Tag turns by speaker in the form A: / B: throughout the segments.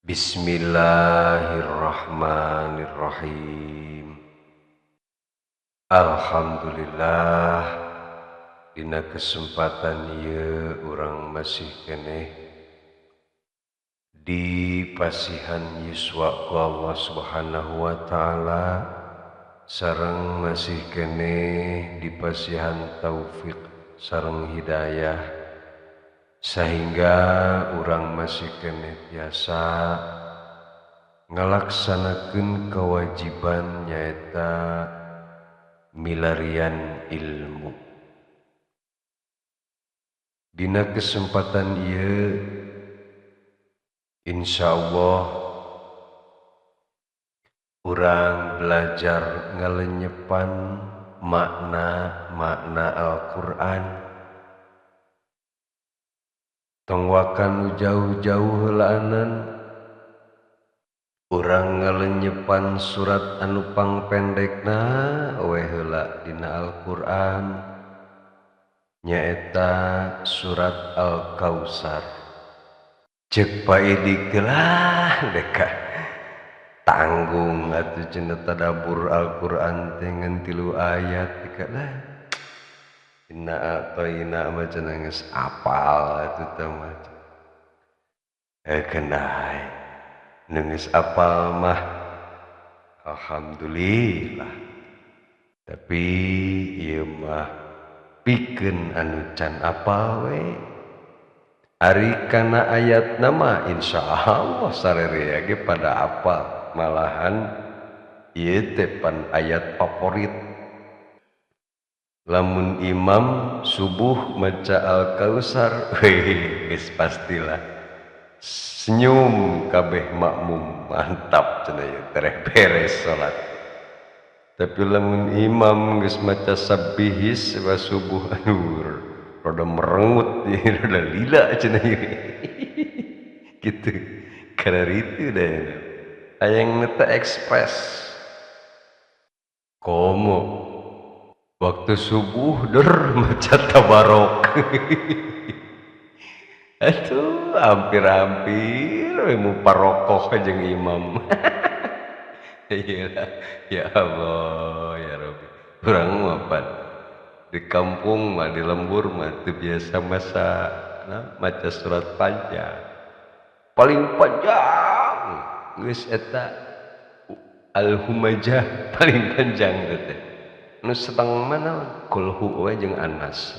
A: Bismillahirrahmanirrahim. Alhamdulillah, dina kesempatan ieu urang masih keneh di pasihan yuswa ku Allah Subhanahu wa taala, sareng masih keneh di pasihan taufik sareng hidayah, sehingga urang masih keneh tiasa ngalaksanakeun kewajiban nyaeta milarian ilmu. Dina kesempatan ieu insyaallah urang belajar ngalenyepan makna-makna Al-Qur'an. Tong wakan nu jauh-jauh heulaanan, urang ngalenyepan surat anu pangpendekna we heula dina Al-Qur'an, nyaeta surat Al-Kautsar. Ceuk Pak Idik lah deka tanggung atuh cenah tadabbur Al-Qur'an teh ngan 3 ayat deka lah. Inna a'tayna mah cenah geus apal atuh teh mah. Kenai nu geus apal mah alhamdulillah. Tapi ieu mah pikeun anu can apal we. Ari kana ayatna mah insyaallah sarerea ge pada apal, malahan ieu teh pan ayat favorit. Lamun imam subuh maca Al-Kautsar, weh geus pastilah senyum kabeh makmum, mantap cenah ieu tereh beres salat. Tapi lamun imam geus maca sabbihis wa subuh, aduh rada merengut, rada lila cenah ieu. Gitu karena itu deh hayang teh ekspres komo waktu subuh der maca tabarok. Aduh, hampir-hampir mu parokoh jeung imam. Iya, ya Allah, ya Rabbi. Urang mah pan di kampung mah di lembur mah teu biasa masa nah, maca surat panjang. Paling panjang geus eta Al-Humajah paling panjang teh. Nu sedang mana kulhu we jeung Anas.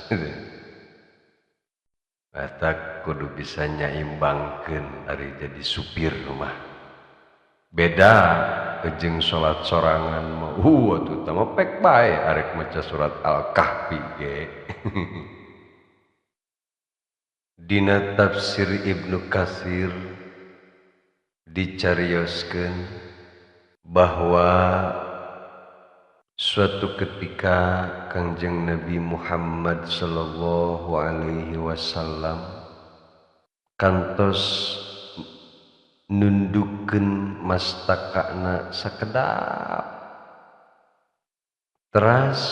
A: Eta kudu bisa nyaimbangkeun ari jadi supir mah. Beda jeung salat sorangan mah. Atuh tah mah pek bae arek maca surat Al-Kahfi ge. Dina tafsir Ibnu Katsir dicarioskeun bahwa suatu ketika Kangjeng Nabi Muhammad sallallahu alaihi wasallam kantos nundukeun mastakana sakedap, teras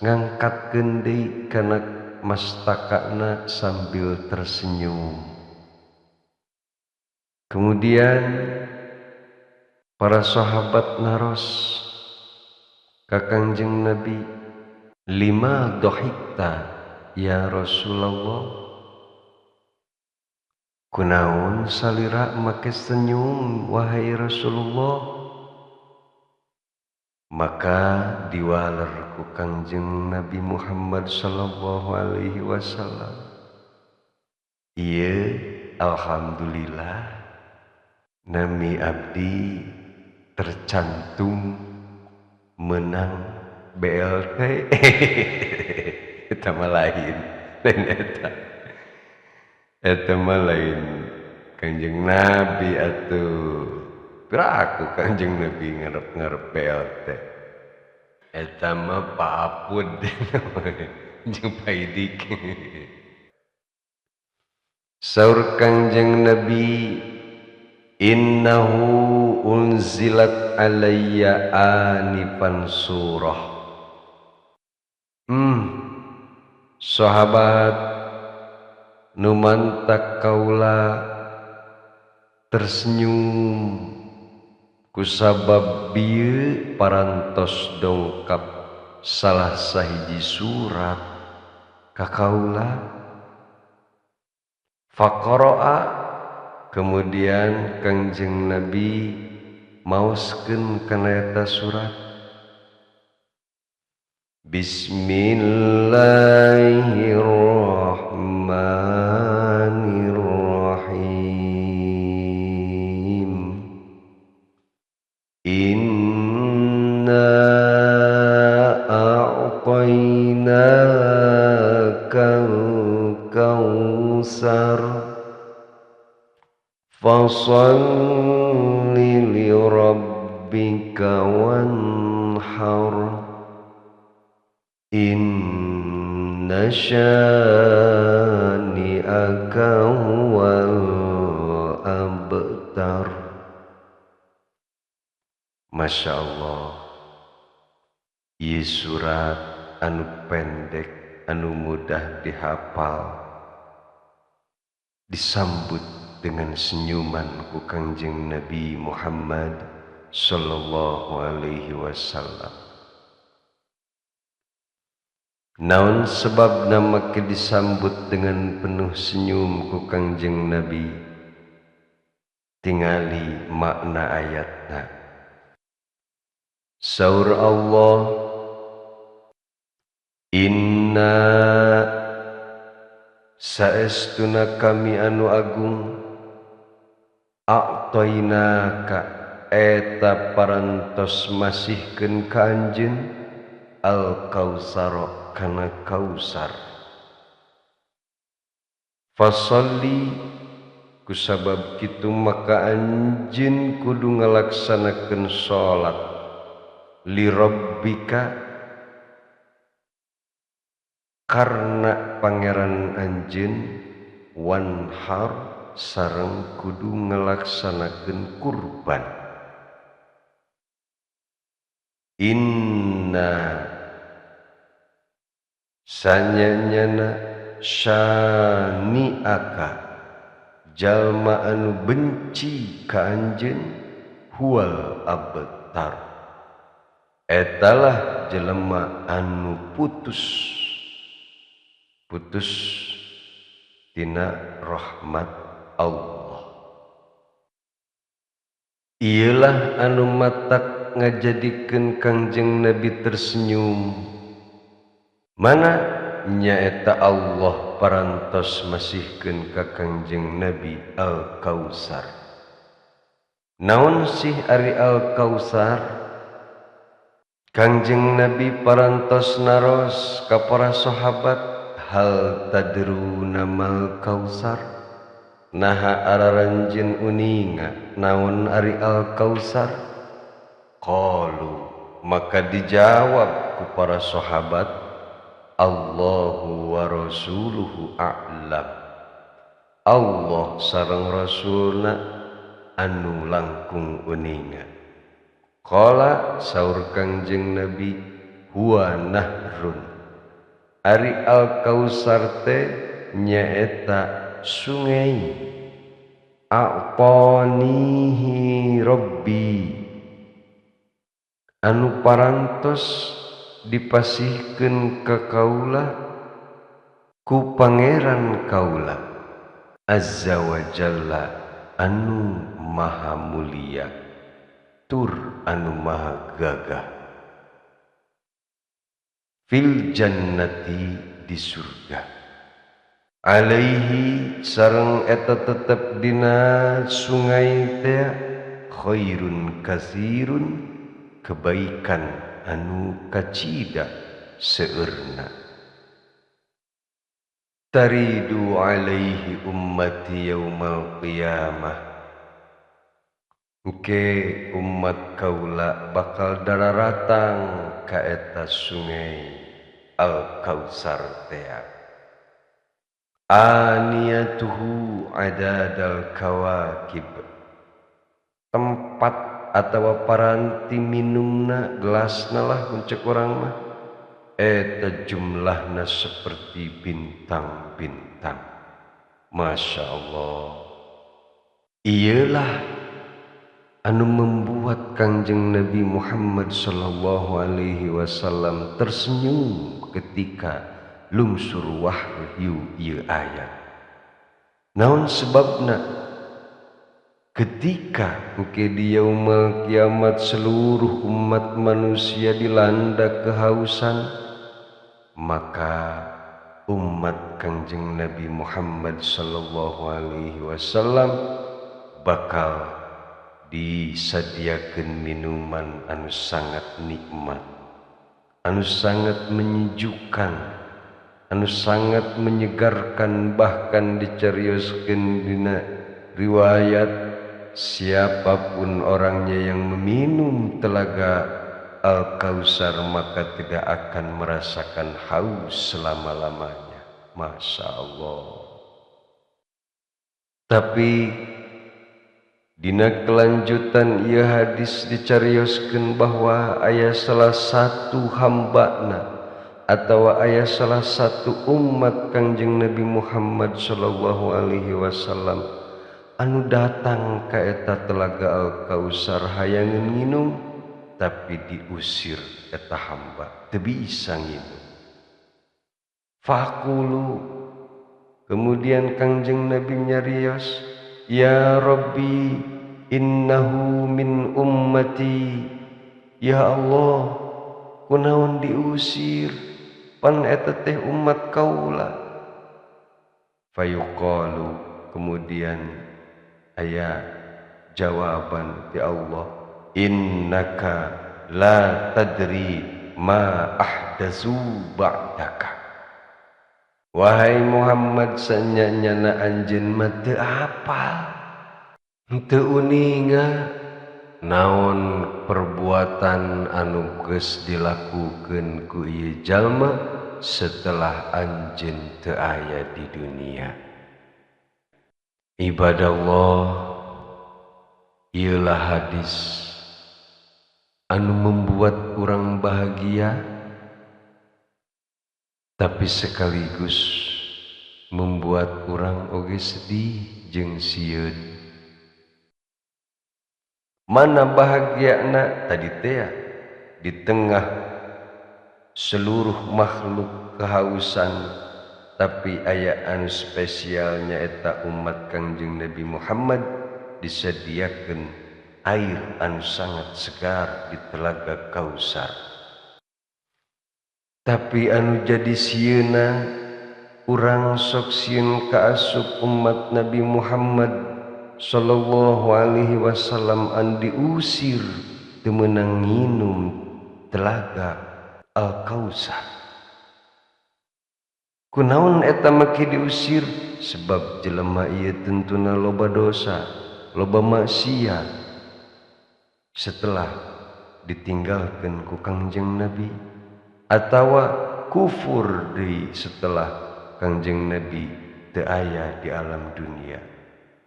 A: ngangkatkeun deui kana mastakana sambil tersenyum. Kemudian para sahabat naros ka Kangjeng Nabi, lima dhahikta ya Rasulullah, kunaon salira make senyum wahai Rasulullah? Maka diwaler ku Kangjeng Nabi Muhammad sallallahu alaihi wasallam, ieu alhamdulillah nami abdi tercantum menang BLT. Eta mah lain, lain eta. Eta mah lain Kangjeng Nabi atuh. Piraku Kangjeng Nabi ngarep-ngarep BLT. Eta mah Pak Apud jeung Pak Idik. Saur Kangjeng Nabi, innahu unzilat alayya anifan surah. Sahabat nu mantak kaula tersenyum kusabab bieu parantos dongkap salah sahiji surat ka kaula. Faqara'a, kemudian Kangjeng Nabi maoskeun kana eta surat. Bismillahirrahmanirrahim. Inna a'tainakal kautsar fasalli li rabbika wanhar inna syani'aka huwal abtar. Masya Allah, ieu surat anu pendek anu mudah dihafal disambut dengan senyuman ku Kangjeng Nabi Muhammad sallallahu alaihi wasallam. Naon sebabna make disambut dengan penuh senyum ku Kangjeng Nabi? Tingali makna ayatna. Saur Allah, inna saestuna kami anu agung, a'tainaka eta parantos masihkeun ka anjeun al-kautsar kana kausar. Fasalli, kusabab kitu maka anjeun kudu ngalaksanakeun salat li rabbika karena pangeran anjeun, wanhar sareng kudu ngalaksanakeun kurban. Inna sanyanyana syani'aka jalma anu benci ka anjeun huwal abtar, etalah jelema anu putus putus tina rahmat Allah. Iyalah anu matak ngajadikeun Kangjeng Nabi tersenyum. Mana nyaeta Allah parantos masihkeun ka Kangjeng Nabi Al-Kautsar. Naon sih ari Al-Kautsar? Kangjeng Nabi parantos naros ka para sahabat, hal tadruna mal kautsar? Naha araranjeun uninga naon ari Al-Kautsar? Qalu, maka dijawab ku para sahabat, Allahu wa rasuluhu a'lam. Allah sareng rasulna anu langkung uninga. Qala, saur Kangjeng Nabi, huwa nahrun. Ari Al-Kautsar teh nyaeta sungai. A'tanihi Rabbi, anu parantos dipasihkeun ka kaula ku pangeran kaula Azza wa Jalla anu maha mulia tur anu maha gagah, fil jannati di surga. Alaihi sareng eta tetep dina sungai teh khairun kasirun, kebaikan anu kacida seueurna. Taridu alaihi ummati yaumal qiyamah, engke umat kaula bakal dararatang ka eta sungai Al-Kautsar teh. Aniyatuhu adadal kawakib, tempat atau paranti minumna gelasna lah muncul orang mah eta jumlahna seperti bintang-bintang. Masya Allah. Iyalah anu membuat Kangjeng Nabi Muhammad sallallahu alaihi wasallam tersenyum ketika lungsur wahyu ieu ayat. Naon sebabna? Ketika engke di yaumul kiamat seluruh umat manusia dilanda kehausan, maka umat Kangjeng Nabi Muhammad sallallahu alaihi wasallam bakal disadiakeun minuman anu sangat nikmat, anu sangat menyejukkan, anu sangat menyegarkan, bahkan dicarioskeun dina riwayat siapapun orangnya yang meminum telaga Al-Kausar maka tidak akan merasakan haus selama-lamanya. Masya Allah. Tapi dina kelanjutan ieu hadis dicarioskeun bahwa aya salah satu hambana atau aya salah satu umat Kangjeng Nabi Muhammad sallallahu alaihi wasallam anu datang ka eta telaga Al-Kausar hayangeun nginum, tapi diusir eta hamba, teu bisa nginum. Faqulu, kemudian Kangjeng Nabi nyarios, ya Rabbi innahu min ummati. Ya Allah, kunaon diusir, pan eta teh umat kaula. Fayuqalu, kemudian aya jawaban ti Allah, innaka la tadri ma ahdatsu ba'daka. Wahai Muhammad, sanyanyana anjeun mah teu apal, teu uninga naon perbuatan anu geus dilakukeun ku ieu jalma setelah anjeun teu aya di dunia. Ibadallah, ieulah hadis anu membuat urang bahagia tapi sekaligus membuat urang oge sedih jeung sieun. Mana bahagiana tadi teh di tengah seluruh makhluk kehausan, tapi aya anu spesialnya eta umat Kangjeng Nabi Muhammad disediakeun air anu sangat segar di telaga Kausar. Tapi anu jadi sieuna urang sok sieun kaasup umat Nabi Muhammad sallallahu alaihi wasallam anu diusir teu meunang nginum telaga Al-Kausar. Kunaon eta make diusir? Sebab jelema ieu tentuna loba dosa, loba maksiat setelah ditinggalkeun ku Kangjeng Nabi, atawa kufur deui setelah Kangjeng Nabi teu aya di alam dunia.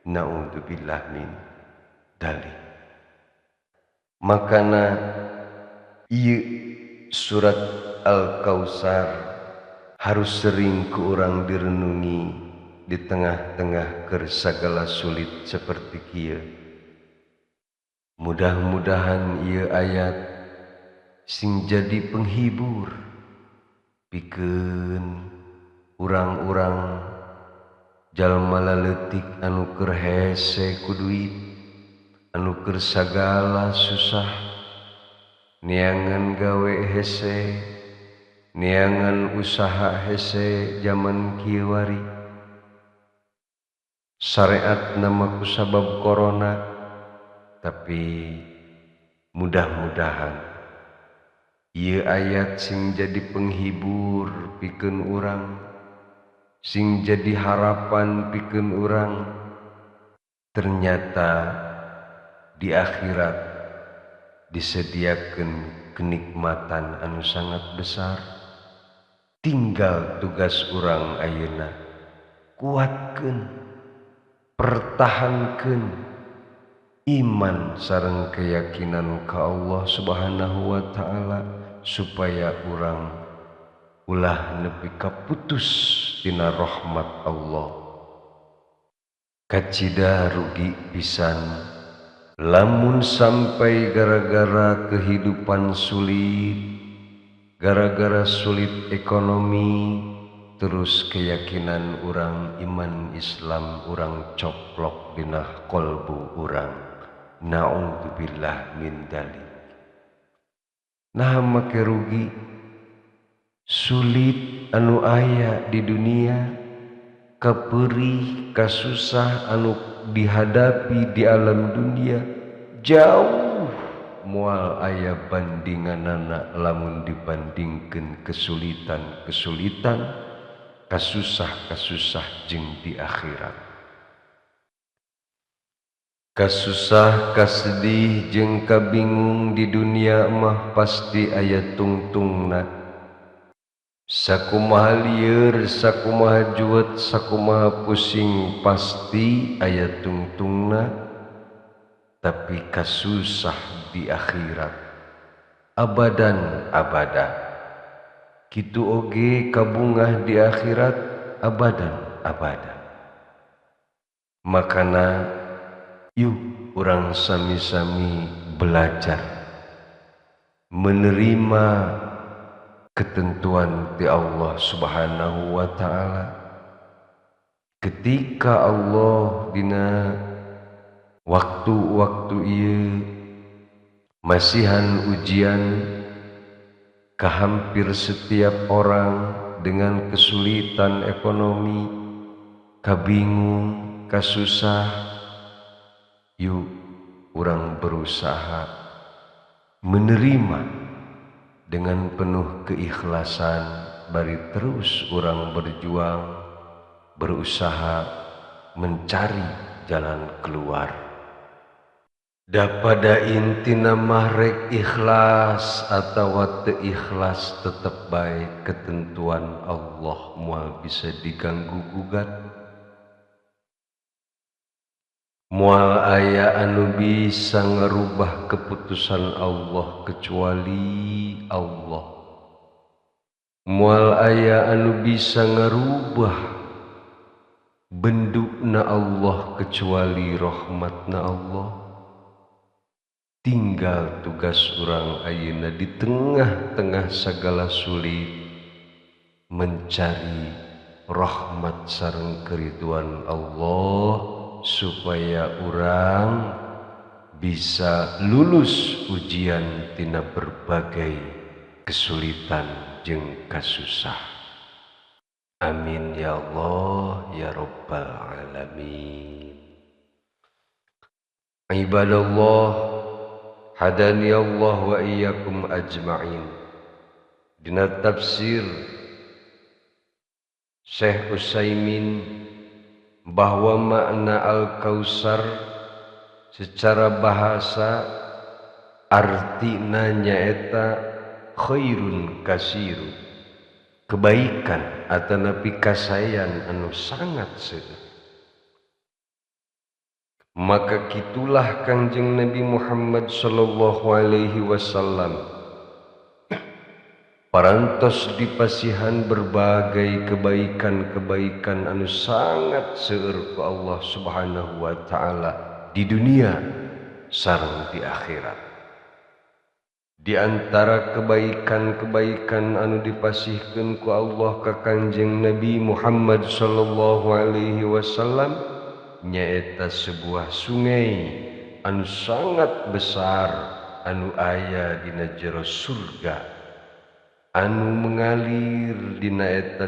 A: Naudzubillah min dzalik. Makana ieu surat Al-Kausar harus sering ku urang direnungi di tengah-tengah keur sagala sulit seperti kieu. Mudah-mudahan ieu ayat sing jadi penghibur pikeun urang-urang jalma laleutik anu keur hese ku duit, anu keur sagala susah, neangan gawe hese, neangan usaha hese jaman kieu wari. Syariat nama ku sabab corona, tapi mudah-mudahan ieu ayat sing jadi penghibur pikeun urang, sing jadi harapan pikeun urang. Ternyata di akhirat disediakeun kenikmatan anu sangat besar. Tinggal tugas urang ayeuna kuatkeun, pertahankeun iman sareng keyakinan ka Allah Subhanahu wa taala supaya urang ulah nepi ka putus tina rahmat Allah. Kacida rugi pisan lamun sampai gara-gara kehidupan sulit, gara-gara sulit ekonomi, terus keyakinan urang iman Islam urang coplok dina kolbu urang. Na'udzubillah min dzalik. Nah make rugi sulit anu aya di dunia, kaperih kasusah anu dihadapi di alam dunia jauh moal aya bandinganana lamun dibandingkeun kesulitan-kesulitan, kasusah-kasusah jeung di akhirat. Kasusah kasedih jeung kabingung di dunia mah pasti aya tungtungna. Sakumaha lieur, sakumaha juwet, sakumaha pusing pasti aya tungtungna, tapi kasusah di akhirat abadan abada. Kitu oge kabungah di akhirat abadan abada. Makana yuk urang sami-sami belajar menerima ketentuan ti Allah Subhanahu wa ta'ala. Ketika Allah dina waktu-waktu ieu masihan ujian ka hampir setiap orang dengan kesulitan ekonomi, kabingung, kasusah, yuk urang berusaha menerima dengan penuh keikhlasan, bari terus urang berjuang, berusaha mencari jalan keluar. Da pada intina mah rek ikhlas atawa teu ikhlas tetep bae ketentuan Allah moal bisa diganggu gugat. Moal aya anu bisa ngerubah keputusan Allah kecuali Allah. Moal aya anu bisa ngerubah bendukna Allah kecuali rahmatna Allah. Tinggal tugas urang ayeuna di tengah-tengah segala sulit mencari rahmat sareng keriduan Allah supaya urang bisa lulus ujian tina berbagai kesulitan jeung kasusah. Amin ya Allah ya Rabbal alamin. Ibadallah, hadani Allah wa iyyakum ajma'in. Dina tafsir Syekh Utsaimin bahwa makna Al-Kausar secara bahasa artina nyaeta khairun kasiru, kebaikan atanapi kasayan anu sangat seueur. Maka kitulah Kangjeng Nabi Muhammad sallallahu alaihi wasallam parantos dipasihan berbagai kebaikan-kebaikan anu sangat seueur ku Allah Subhanahu wa ta'ala di dunia sareng di akhirat. Di antara kebaikan-kebaikan anu dipasihkeun ku Allah ka Kangjeng Nabi Muhammad sallallahu alaihi wasallam nyaeta sebuah sungai anu sangat besar anu aya dina jero surga, anu mengalir dina eta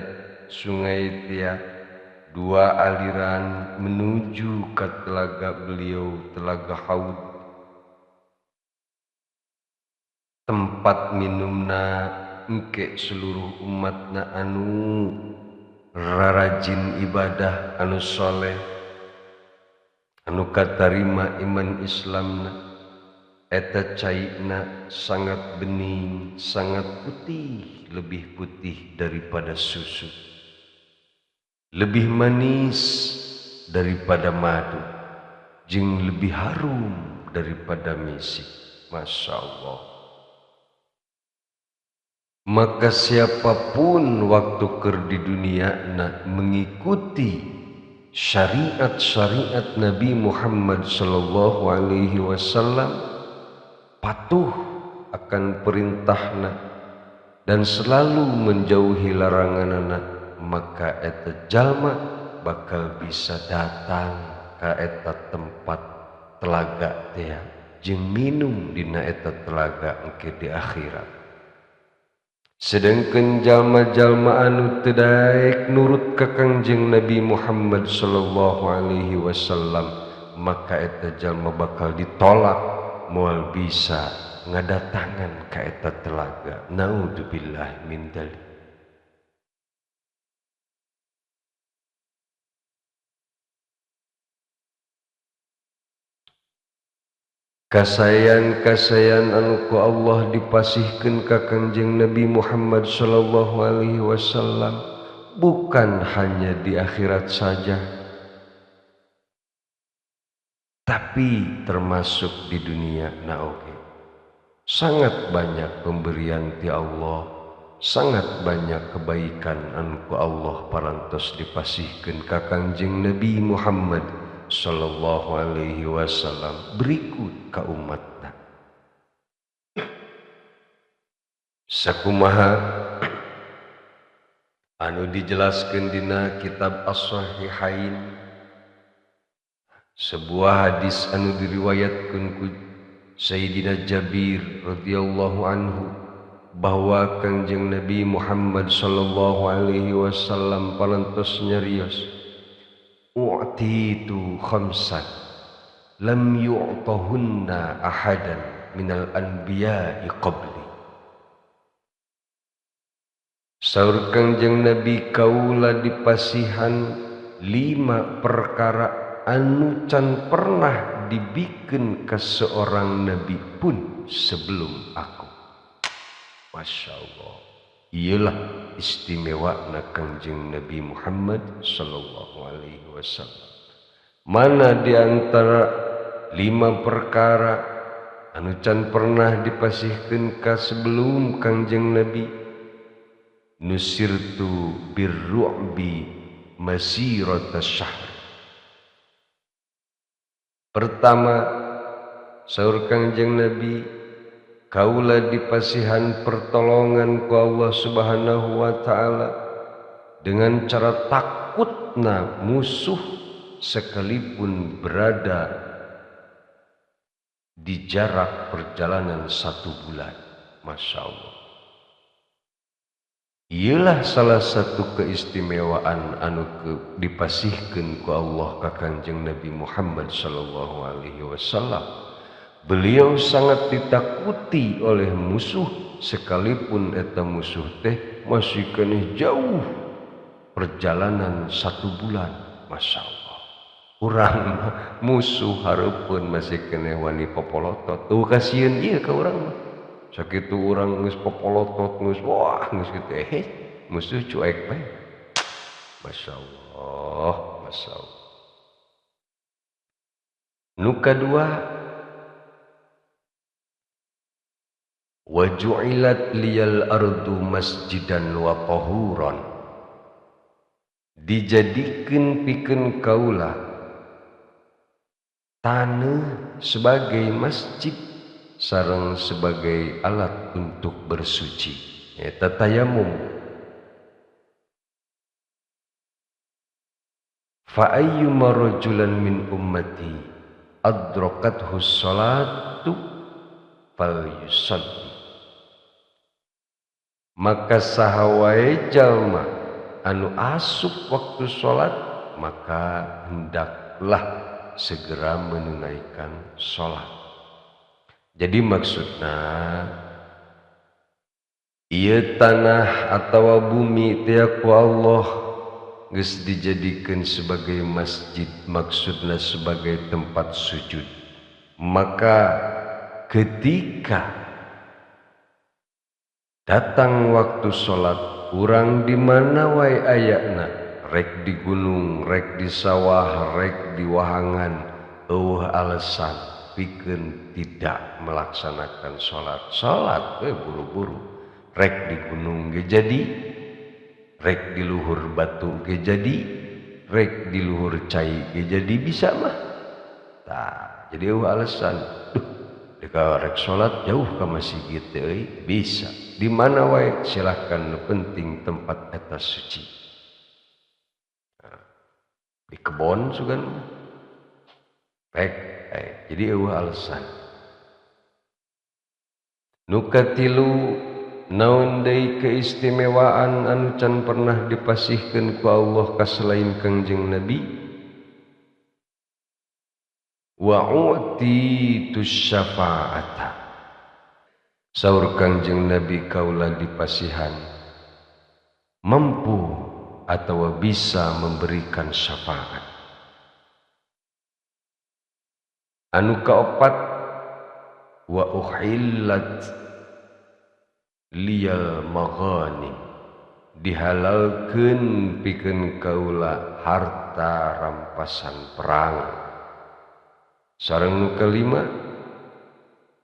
A: sungai tia dua aliran menuju ke telaga beliau, telaga Haud, tempat minumna engke seluruh umatna anu rarajin ibadah, anu soleh, anu katarima iman Islamna. Eta cairna sangat bening, sangat putih, lebih putih daripada susu, lebih manis daripada madu, jeung lebih harum daripada misik. Masya Allah. Maka siapapun waktu keur di dunia na mengikuti syariat-syariat Nabi Muhammad sallallahu alaihi wasallam, patuh akan perintahna dan selalu menjauhi laranganana, maka eta jalma bakal bisa datang ka eta tempat telaga teh jeung minum dina eta telaga engke di akhirat. Sedangkan jalma-jalma anu teu daek nurut ka Kangjeng Nabi Muhammad sallallahu alaihi wasallam, maka eta jalma bakal ditolak, moal bisa ngadatangan ka eta telaga. Naudzubillah min dzalik. Kasayan-kasayan anu ku Allah dipasihkeun ka Kangjeng Nabi Muhammad sallallahu alaihi wasallam bukan hanya di akhirat saja, tapi termasuk di dunia na oge. Sangat banyak pemberian ti Allah, sangat banyak kebaikan anu ku Allah parantos dipasihkeun ka Kangjeng Nabi Muhammad sallallahu alaihi wasallam berikut ka umatna. Sakumaha anu dijelaskeun dina kitab As-Sahihain, sebuah hadis anu diriwayatkeun ku Sayyidina Jabir radhiyallahu anhu bahwa Kangjeng Nabi Muhammad sallallahu alaihi wasallam parantos nyarios, u'titu khamsan lam yu'tahunna ahadan minal anbiya'i qabli. Saur Kangjeng Nabi, kaula dipasihan 5 perkara anu can pernah dibikeun ka seorang nabi pun sebelum aku. Masya Allah, iyalah istimewa na Kangjeng Nabi Muhammad sallallahu alaihi wasallam. Mana di antara 5 perkara anu can pernah dipasihkeun ka sebelum Kangjeng Nabi? Nusirtu birru'bi masirata syahr. Pertama, saur Kangjeng Nabi, kaula dipasihan pertolongan ku Allah Subhanahu wa taala dengan cara takutna musuh sekalipun berada di jarak perjalanan 1 bulan. Masya Allah. Ialah salah satu keistimewaan anu dipasihkeun ku Allah ka Kangjeng Nabi Muhammad sallallahu alaihi wasallam. Beliau sangat ditakuti oleh musuh sekalipun eta musuh teh masih keneh jauh perjalanan 1 bulan. Masya Allah. Urang musuh hareupeun masih keneh wani popolotot. Tuh kasieun ieu ka urang mah. Sakitu urang geus popolotot geus wah geus kitu musuh cuek bae. Masya Allah, Masya Allah. Nu kadua, wa ju'ilat liyal ardu masjidan wa tahuran. Dijadikeun pikeun kaula taneuh sebagai masjid sareng sebagai alat untuk bersuci, eta tayamum. Fa ayyuma rajulan min ummati adrakathu sholatu falyusalli. Maka saha wae jalma anu asup waktu salat, maka hendaklah segera menunaikan salat. Jadi maksudna ieu tanah atawa bumi teh ku Allah geus dijadikeun sebagai masjid, maksudna sebagai tempat sujud. Maka ketika datang waktu salat, urang di mana wae ayana, rek di gunung, rek di sawah, rek di wahangan, eueuh alasan pikeun tidak melaksanakan salat. Salat we buru-buru, rek di gunung ge jadi, rek di luhur batu ge jadi, rek di luhur cai ge jadi bisa mah. Tah, jadi eueuh alasan. Duh, deka rek salat jauh ka masjid teh euy, bisa. Di mana wae silahkan, nu penting tempat eta suci. Nah, di kebon sugan rek, jadi eueuh alasan. Nu katilu naon deui keistimewaan anu can pernah dipasihkeun ku Allah ka selain Kangjeng Nabi? Wa utitu syafaata. Saur Kangjeng Nabi kaula dipasihan mampu atau bisa memberikan syafaat. Anu kaopat wa uhillat liyal maghanim, dihalalkeun pikeun kaula harta rampasan perang. Sareng nu kalima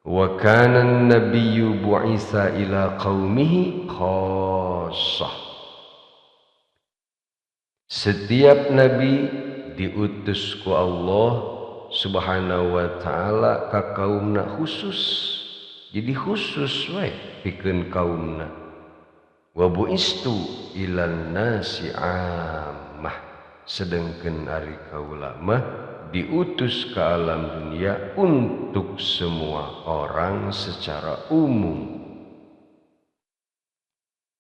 A: wa kana an-nabiyyu bu'itsa ila qaumihi khassah. Setiap nabi diutus ku Allah Subhanahu wa ta'ala ka kaumna khusus. Jadi khusus wae pikeun kaumna. Wa bu'istu ilan nasi ammah, sedengkeun ari kaula mah diutus ke alam dunia untuk semua orang secara umum.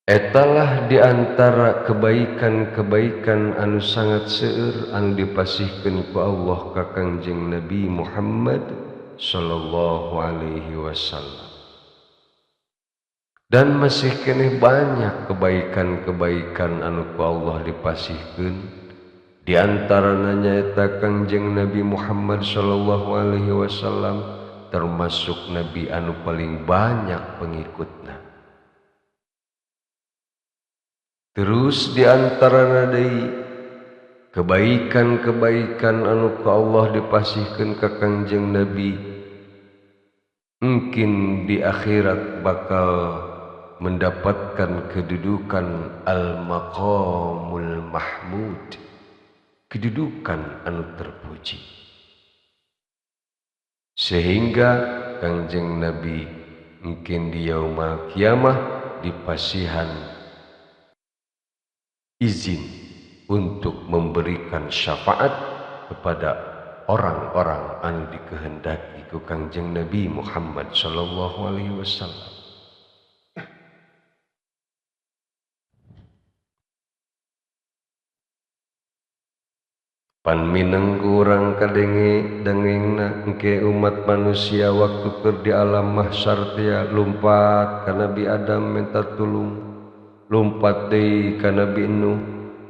A: Etalah diantara kebaikan-kebaikan anu sangat seueur anu dipasihkeun ku Allah ka Kangjeng Nabi Muhammad sallallahu alaihi wasallam. Dan masih keneh banyak kebaikan-kebaikan anu ku Allah dipasihkeun. Di antaranya nyaeta Kangjeng Nabi Muhammad sallallahu alaihi wasallam termasuk nabi anu paling banyak pengikutna. Terus di antarana deui kebaikan-kebaikan anu ku Allah dipasihkeun ka Kangjeng Nabi mungkin di akhirat bakal mendapatkan kedudukan al-maqamul mahmud, kedudukan anu terpuji. Sehingga Kangjeng Nabi mungkin di yaumul kiamah dipasihan izin untuk memberikan syafaat kepada orang-orang anu dikehendaki ku Kangjeng Nabi Muhammad sallallahu alaihi wasallam. Pan mineng kurang kadenge dengengna engke umat manusia waktu keur di alam mahsyar teh lumpat ka Nabi Adam minta tulung, lumpat deui ka Nabi Nuh,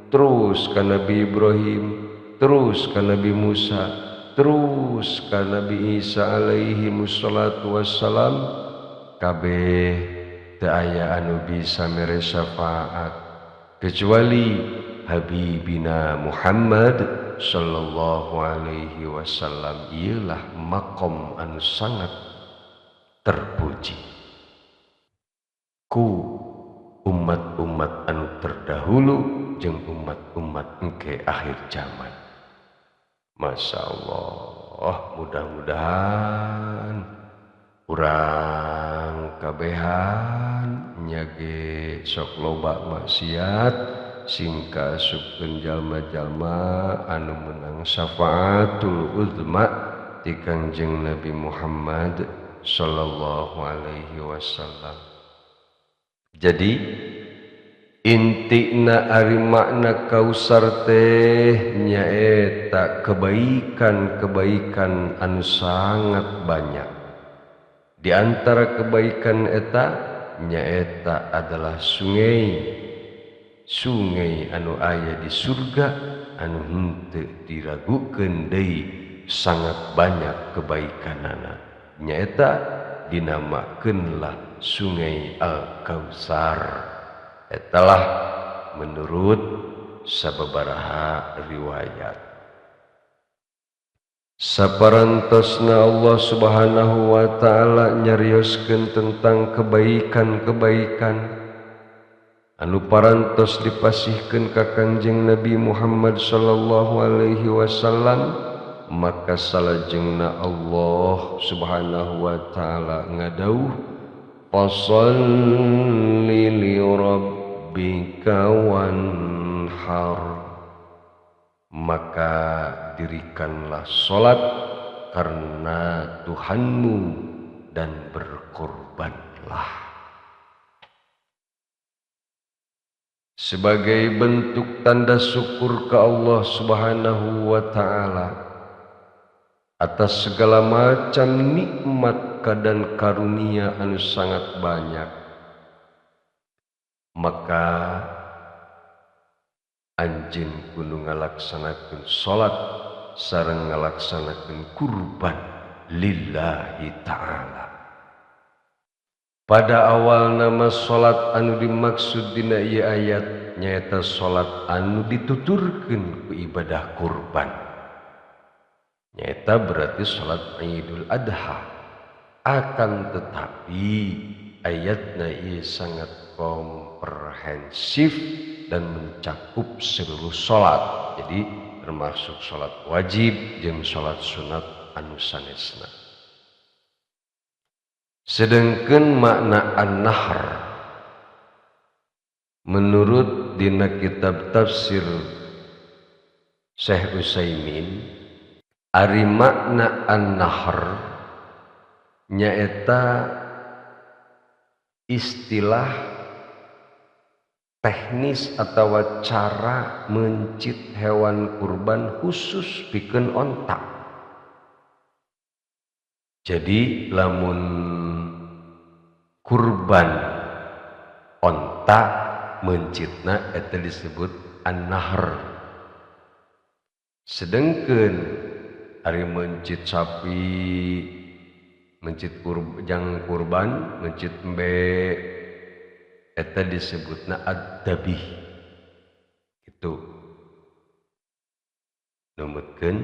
A: terus ka Nabi Ibrahim, terus ka Nabi Musa, terus ka Nabi Isa alaihi wassalatu wassalam. Kabeh teu aya anu bisa mere syafaat kecuali Habibina Muhammad sallallahu alaihi wasallam. Ialah makom anu sangat terpuji ku umat-umat anu terdahulu jeung umat-umat engke akhir zaman. Masya Allah, mudah-mudahan urang kabehan nyage sok loba maksiat sing kaasupkeun jalma-jalma anu menang syafaatul uzma ti Kangjeng Nabi Muhammad sallallahu alaihi wasallam. Jadi intina ari makna kausar teh nyaeta kebaikan-kebaikan anu sangat banyak. Di antara kebaikan eta nyaeta adalah sungai. Sungai anu aya di surga anu henteu diragukeun deui sangat banyak kebaikanana. Nyaeta dinamakeunlah Sungai Al-Kausar. Etalah menurut sababaraha riwayat. Saparantosna Allah Subhanahu wa ta'ala nyarioskeun tentang kebaikan-kebaikan Anu parantos dipasihkeun ka Kangjeng Nabi Muhammad sallallahu alaihi wasallam, maka salajengna Allah Subhanahu wa taala ngadauh fashalli li rabbika wanhar, maka dirikanlah salat karena Tuhanmu dan berkorbanlah. Sebagai bentuk tanda syukur ke Allah Subhanahu wa taala atas segala macam nikmat dan karunia anu sangat banyak, maka anjeun kudu ngalaksanakeun salat sareng ngalaksanakeun kurban lillahi ta'ala. Pada awal nama salat anu dimaksud dina ieu ayat nyaeta salat anu dituturkeun ku ibadah kurban, nyaeta berarti salat Idul Adha. Akan tetapi ayatna ieu sangat komprehensif dan mencakup seluruh salat. Jadi termasuk salat wajib jeung salat sunat anu sanesna. Sedangkan makna an-nahr menurut dina kitab tafsir Syekh Utsaimin, ari makna an-nahr nyaeta istilah teknis atau cara mencit hewan kurban khusus pikeun onta. Jadi lamun kurban onta mencitna eta disebut an-nahr. Sedangkan ari mencit sapi, mencit jang kurban, mencit embe eta disebutna ad-dabih. Itu numutkeun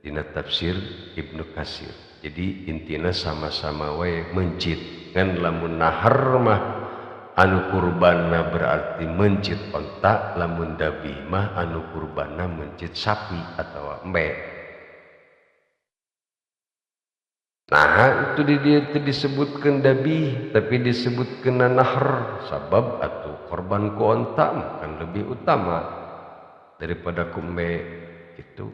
A: dina tafsir Ibnu Katsir. Jadi intina sama-sama wae mencit. Ngan lamun nahar mah anu kurbanna berarti mencit onta, lamun dabih mah anu kurbanna mencit sapi atau embe. Nah itu di dia itu disebutkan dabih tapi disebutkan nahar, sabab atau korban ku onta kan lebih utama daripada ku embe itu.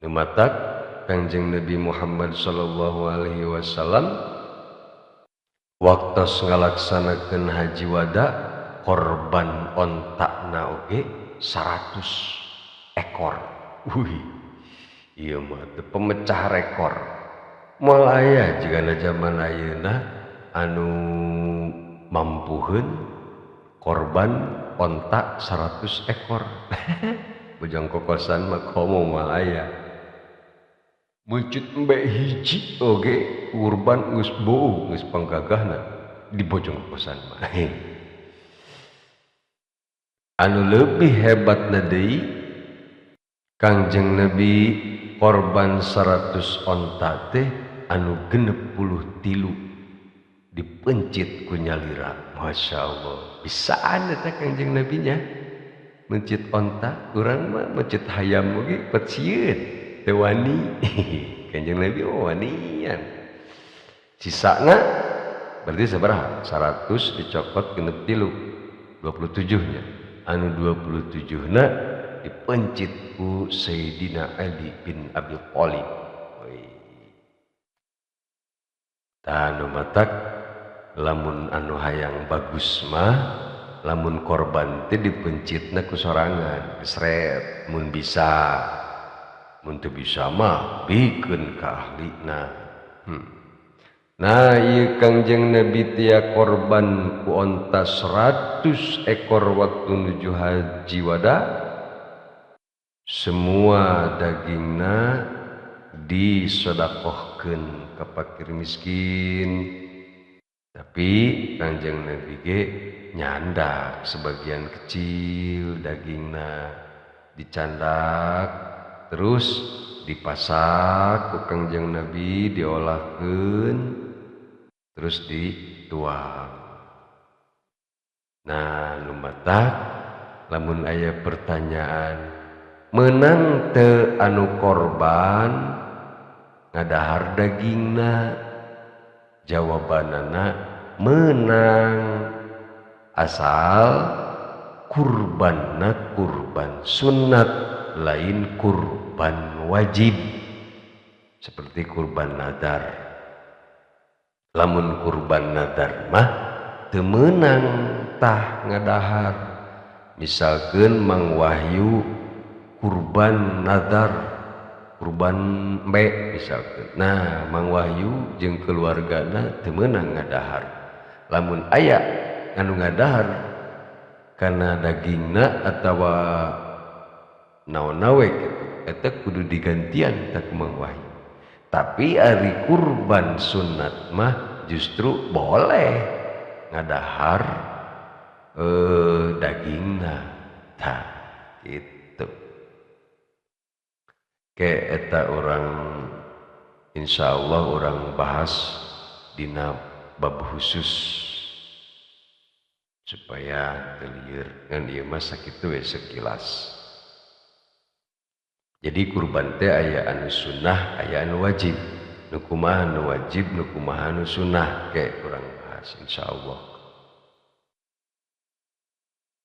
A: Numatak Kangjeng Nabi Muhammad sallallahu alaihi wasallam waktu ngalaksanakeun haji wada korban ontakna oge 100 ekor. Wih, ieu mah teu pemecah rekor. Moal aya jigana zaman ayeuna anu mampuheun korban onta 100 ekor. Bojong kokosan mah komo moal aya. Mencit embe hiji oge kurban geus bou geus panggagahna di bojong kokosan mah. Anu lebih hebatna deui Kangjeng Nabi korban 100 onta teh anu 63 dipencit ku nyalira. Masya Allah, bisaan eta Kangjeng Nabinya mencit onta. Urang mah mencit hayam oge pecieun teu wani. Kangjeng Nabi wanian. Sisana berarti sabaraha? 100 dicokot 63, 27 nya. Anu 27 na dipencit ku Sayyidina Ali bin Abi Thalib. Tah nu matak lamun anu hayang bagus mah lamun korban teh dipencitna ku sorangan gesret mun bisa, mun teu bisa mah bikeun ka ahlina. Nah ieu Kangjeng Nabi tia korban ku onta 100 ekor waktu nuju haji wada, semua dagingna disodakohkeun ka fakir miskin. Tapi Kangjeng Nabi ge nyandak sebagian kecil dagingna dicandak terus dipasak ku Kangjeng Nabi, diolahkeun terus dituang. Nah nu matak lamun aya pertanyaan meunang teu anu korban ngadahar dagingna, jawabanana meunang asal kurbanna kurban sunat lain kurban wajib seperti kurban nadar. Lamun kurban nadar mah teu meunang tah ngadahar. Misalkeun Mang Wahyu kurban nadar, kurban embe misalkeun. Nah, Mang Wahyu jeung keluargana teu meunang ngadahar. Lamun aya anu ngadahar kana dagingna atawa naon-naon we kitu, eta kudu digantian tah ku Mang Wahyu. Tapi ari kurban sunat mah justru boleh ngadahar dagingna. Tah gitu. Ke eta orang insyaallah orang bahas dina bab khusus supaya teu lieur ngan ieu mah sakitu we sekilas. Jadi kurban teh aya anu sunnah, aya anu wajib. Nu kumaha nu wajib, nu kumaha nu sunnah, ke urang bahas insyaallah.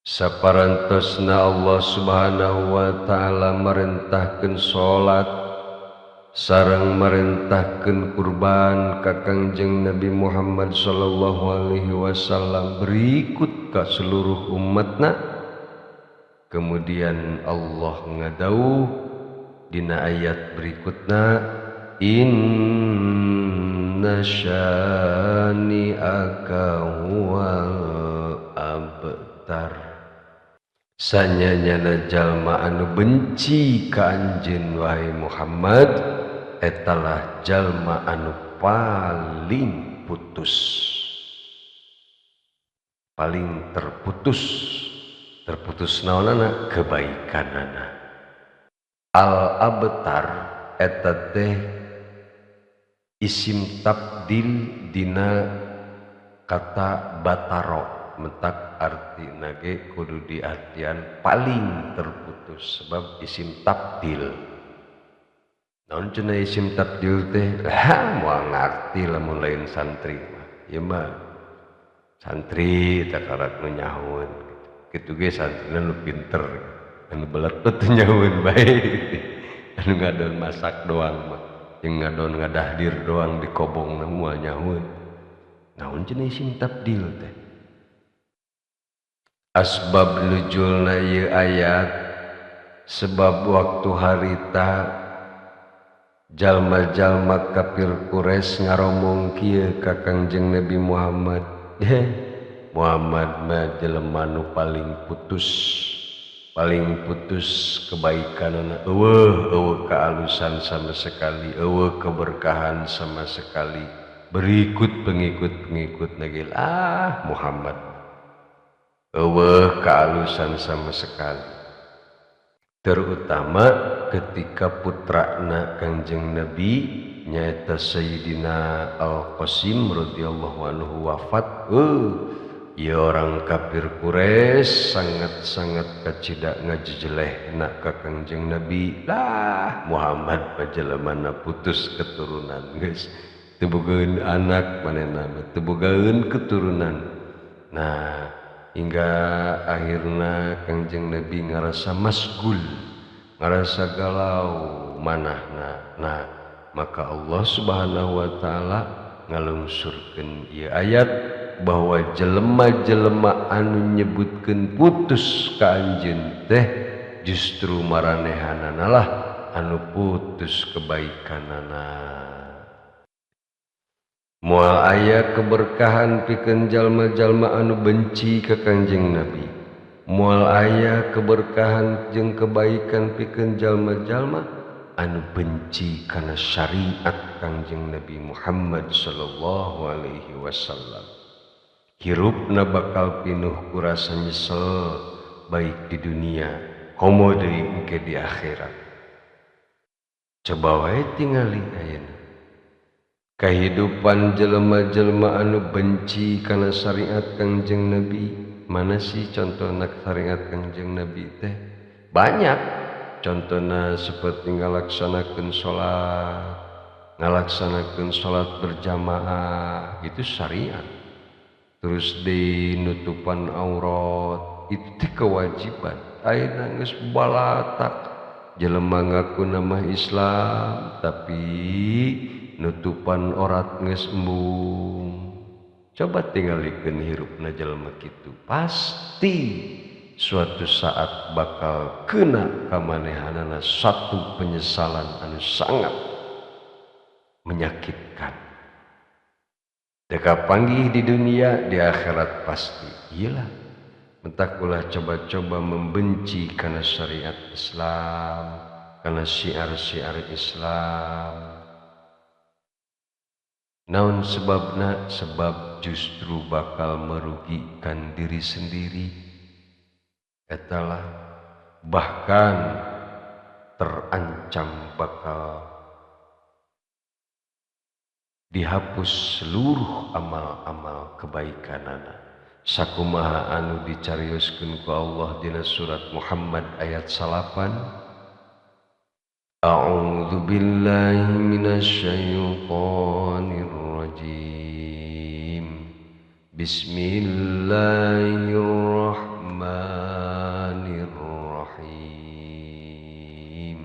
A: Saparantosna Allah Subhanahu wa taala merintahkeun salat sareng merintahkeun kurban ka Kangjeng Nabi Muhammad sallallahu alaihi wasallam berikut ka seluruh umatna. Kemudian Allah ngadauh dina ayat berikutna, inna syani'aka huwal abtar. Sanyanyana jalma anu benci ka anjeun wahai Muhammad etalah jalma anu paling putus, paling terputus. Terputus naonana? Kebaikanana. Al abtar eta teh isim tabdil dina kata bataro, mentak artina ge kudu diartian paling terputus sebab isim tabdil. Naon cenah isim tabdil teh? Lah moal ngarti lamun lain santri mah. Ieu mah santri takarak nu nyahoeun kitu ge santrina nu pinter, anu beletut nyahoeun bae. Anu ngadon masak doang mah, jeung ngadon ngadahdir doang di kobongna moal nyahoeun. Naon cenah isim tabdil teh? Asbab nuzulna ieu ayat sebab waktu harita jalma-jalma kafir Quraisy ngaromong kieu ka Kangjeng Nabi Muhammad. Muhammad mah jelema nu paling putus, paling putus kebaikanana, eueuh eueuh kaalusan sama sekali, eueuh keberkahan sama sekali. Berikut pengikut-pengikutna ge, ah Muhammad eueuh kaalusan sama sekali. Terutama ketika putrana Kangjeng Nabi nyaeta Sayyidina Al-Qasim radhiyallahu anhu wafat, ya orang kafir Quraisy sangat-sangat kacida ngajejelehna ka Kangjeng Nabi. Lah Muhammad pajelemana putus keturunan geus teu bogaeun anak manehna mah, teu bogaeun keturunan. Nah hingga akhirna Kangjeng Nabi ngarasa masgul, ngarasa galau manahna. Nah maka Allah Subhanahu wa taala ngalungsurkeun ieu ayat bahwa jelema-jelema anu nyebutkeun putus ka anjeun teh justru maranehanana lah anu putus kebaikanana. Moal aya keberkahan pikeun jalma-jalma anu benci ka Kangjeng Nabi. Moal aya keberkahan jeung kebaikan pikeun jalma-jalma anu benci kana syariat Kangjeng Nabi Muhammad sallallahu alaihi wasallam. Hirupna bakal pinuh ku rasa nyesel baik di dunia komo deui engke di akhirat. Coba wae tingali ayeuna kahidupan jelema-jelema anu benci kana syariat Kangjeng Nabi, Mana sih contohna syariat Kangjeng Nabi teh? Banyak contohna, seperti ngalaksanakeun salat, ngalaksanakeun salat berjamaah itu syariat. Terus di nutupan aurat itu teh kewajiban. Ayeuna geus balatak jelema ngaku nama Islam tapi nutupan aurat geus embung. Coba tingalikeun hirupna jelema kitu, pasti suatu saat bakal kena kamanehanana satu penyesalan anu sangat menyakitkan. Teu kapanggih di dunia, di akhirat pasti. Iyalah, mentak ulah coba-coba membenci karena syariat Islam, karena syiar-syiar Islam. Naon sebabna? Sebab justru bakal merugikan diri sendiri. Etalah, bahkan terancam bakal dihapus seluruh amal-amal kebaikanana. Sakumaha anu dicarioskeun ku Allah dina surat Muhammad ayat 9. A'udzu billahi minasyaitonir rajim. Bismillahirrahmanirrahim.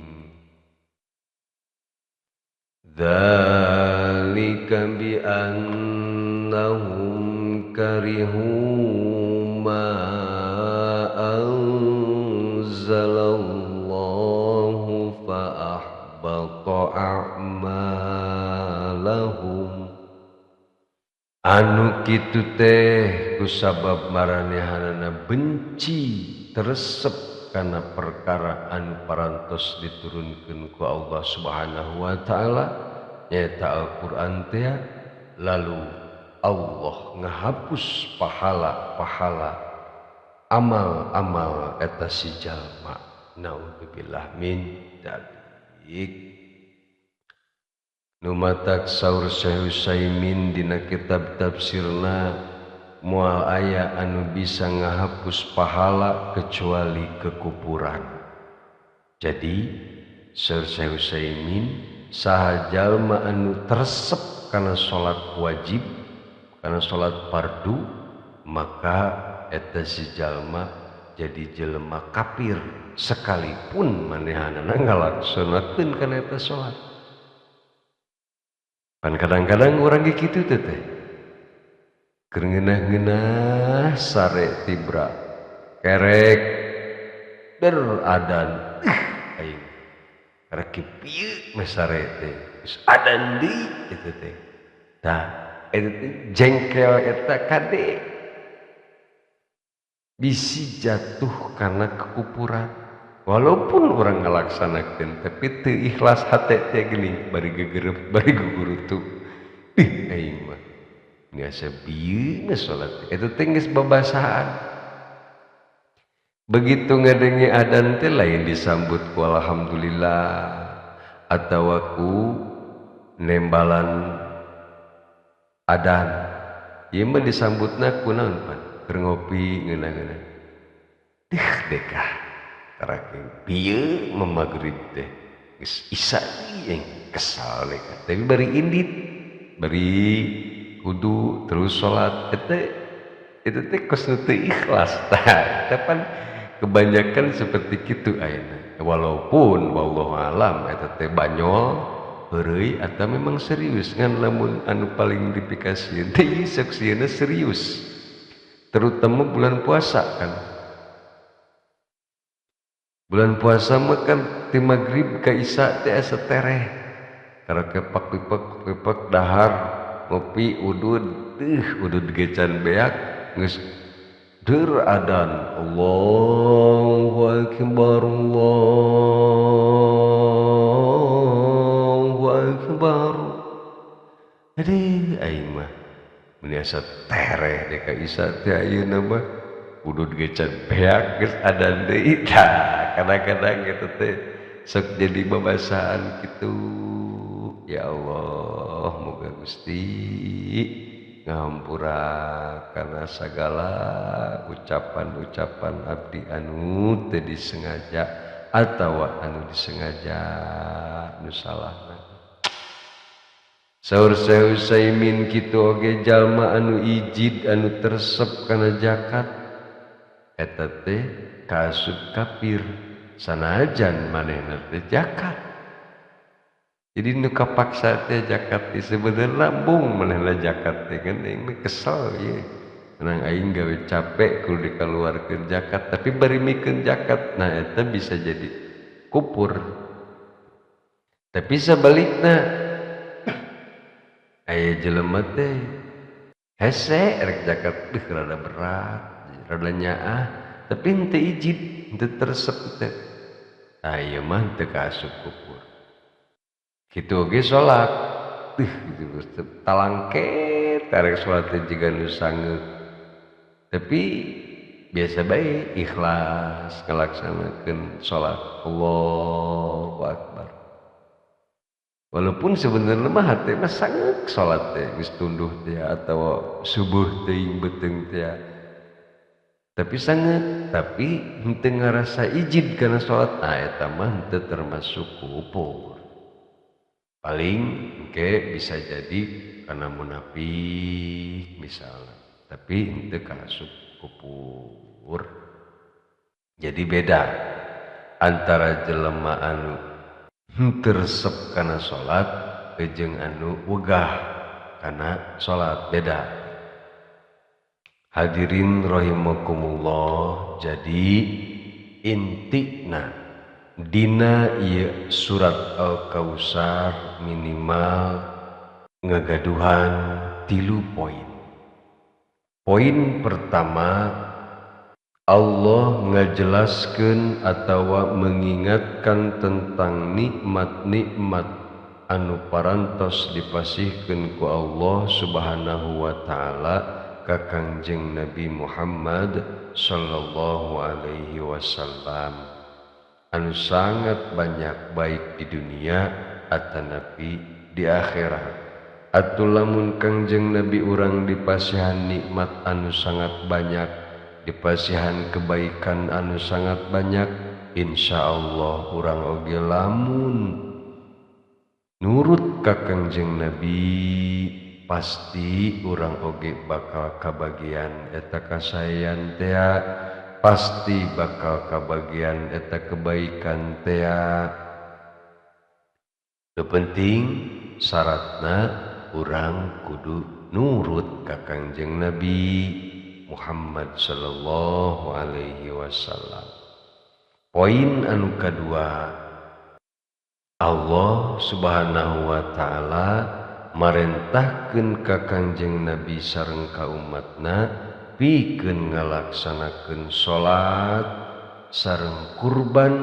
A: Dzalika bi annahum karihu ma anzalallahu fa ahbata a'malahum. Anu kitu teh kusabab maranehanana benci teresep kana perkara anu parantos diturunkeun ku Allah Subhanahu wa taala, nyaeta Al-Qur'an teh, lalu Allah ngahapus pahala-pahala amal-amal eta si jalma. Naudzubillah min dzalik. Nu matak saur Syekh Utsaimin dina kitab tafsirna, moal aya anu bisa ngahapus pahala kecuali kekufuran. Jadi saur Syekh Utsaimin, saha jalma anu teresep kana salat wajib, kana salat fardu, maka eta si jalma jadi jelema kafir sekalipun manehanana ngalaksanakeun kana eta salat. Pan kadang-kadang urang ge kitu teh teh. Keur ngeunah-ngeunah sare tibra, kerek beradan, aing rek kieu meh sare teh. Geus adan deui eta teh. Tah eta teh jengkel eta kade bisi jatuh karena kekufuran. Walaupun orang ngalaksanakeun tapi teu ikhlas hate teh geuning, bari gegerep bari gugurutu. Ih aing mah biasa bieu salat eta teh geus babasaan. Begitu ngadenge adan teh lain disambut ku alhamdulillah atawa ku nembalan adan. Ieu mah disambutna ku naon pan? Keur ngopi ngeunah-ngeunah. Dih dekah. Karaking bieu memagrib teh geus isa ieu kesal dekah. Tapi bari indit, bari kudu terus salat eta eta teh kos nu teu ikhlas. Tah eta pan kebanyakan seperti kitu ayeuna. Walaupun wallahu alam eta teh banyol heureuy atau memang serius, ngan lamun anu paling dipikasieun teh ieu sok sieuna serius. Terutama bulan puasa kan. Bulan puasa mah kan ti magrib ka isya teh asa tereh. Karena kepak pipek pipek dahar ngopi udud, udud ge can beak geus deur adan Allahu akbar Allahu akbar. Aduh aing mah mun asa tereh deh ka isya teh ayeuna mah udud ge can beak geus adan deui. Tah kadang-kadang gitu teh sok jadi babasaan gitu. Ya Allah, moga Gusti Ngahampura karena segala ucapan-ucapan abdi anu teu disengaja atawa anu disengaja nu salahna. Saur Syekh Utsaimin kitu oge jalma anu ijid anu teresep kana zakat eta teh kaasup kafir sanajan manehna teh zakat. Jadi nu kapaksa teh zakat teh sebenarnya lambung manehna zakat teh kan aing kesel ieu. Menang aing gawe capek kudu dikaluarkeun zakat tapi bari mikeun zakat, nah eta bisa jadi kupur. Tapi sabalikna aya jelema teh hese rek zakat deuh rada berat, rada nyaah, tapi henteu ijid, henteu teresep teh. Nah ieu mah teu kaasup kupur. Kitu oge salat, deuh gitu talangket arek salat teh jiga nu sangeuk. Tapi biasa bae ikhlas ngalaksanakeun salat. Allahu akbar. Walaupun sebenarnya mah hate mah sangeuk salat teh geus tunduh teh atawa subuh teuing beuteung teh. Tapi sangeuk, tapi henteu ngarasa ijid kana salat, nah eta mah henteu termasuk kupur. Paling engke bisa jadi karena munafik misalnya, tapi henteu kaasup kupur. Jadi beda antara jelema anu henteu resep kana salat jeung anu wegah kana salat, beda. Hadirin rahimakumullah, jadi intina dina ieu surat Al-Kautsar minimal ngagaduhan 3 poin. Poin pertama, Allah ngajelaskeun atawa mengingatkan tentang nikmat-nikmat anu parantos dipasihkeun ku Allah Subhanahu wa taala ka Kangjeng Nabi Muhammad sallallahu alaihi wasallam anu sangat banyak baik di dunia atanapi di akhirat. Atuh lamun Kangjeng Nabi urang dipasihan nikmat anu sangat banyak, dipasihan kebaikan anu sangat banyak, insyaallah urang oge lamun nurut ka Kangjeng Nabi pasti urang oge bakal kabagian eta kasaean tea, pasti bakal kabagian eta kebaikan tea. Nu penting syaratna urang kudu nurut ka Kangjeng Nabi Muhammad sallallahu alaihi wasallam. Poin anu kadua, Allah Subhanahu wa taala marentahkeun ka Kangjeng Nabi sareng ka umatna pikeun ngalaksanakeun salat sareng kurban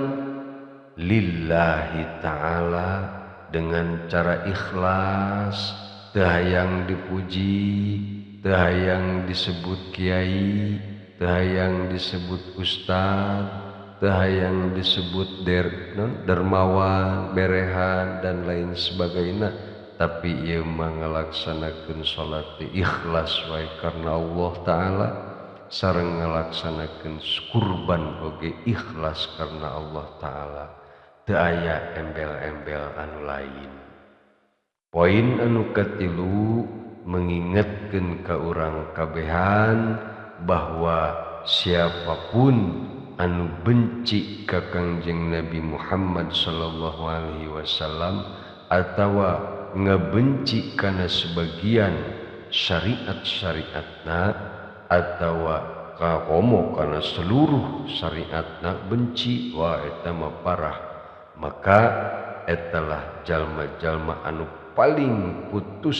A: lillahi ta'ala dengan cara ikhlas, teu hayang dipuji, teu hayang disebut kiai, teu hayang disebut ustad, teu hayang disebut dermawan, berehan dan lain sebagainya, tapi ieu mah ngalaksanakeun salat ikhlas wae karena Allah taala sareng ngalaksanakeun kurban oge ikhlas karena Allah taala, teu aya embel-embel anu lain. Poin anu katilu, mengingatkeun ka urang kabehan bahwa siapapun anu benci ka Kangjeng Nabi Muhammad sallallahu alaihi wasallam atawa ngabenci kana sebagian syariat-syariatna atawa kakomo kana seluruh syariatna benci, wah eta mah parah. Maka etalah jalma-jalma anu paling putus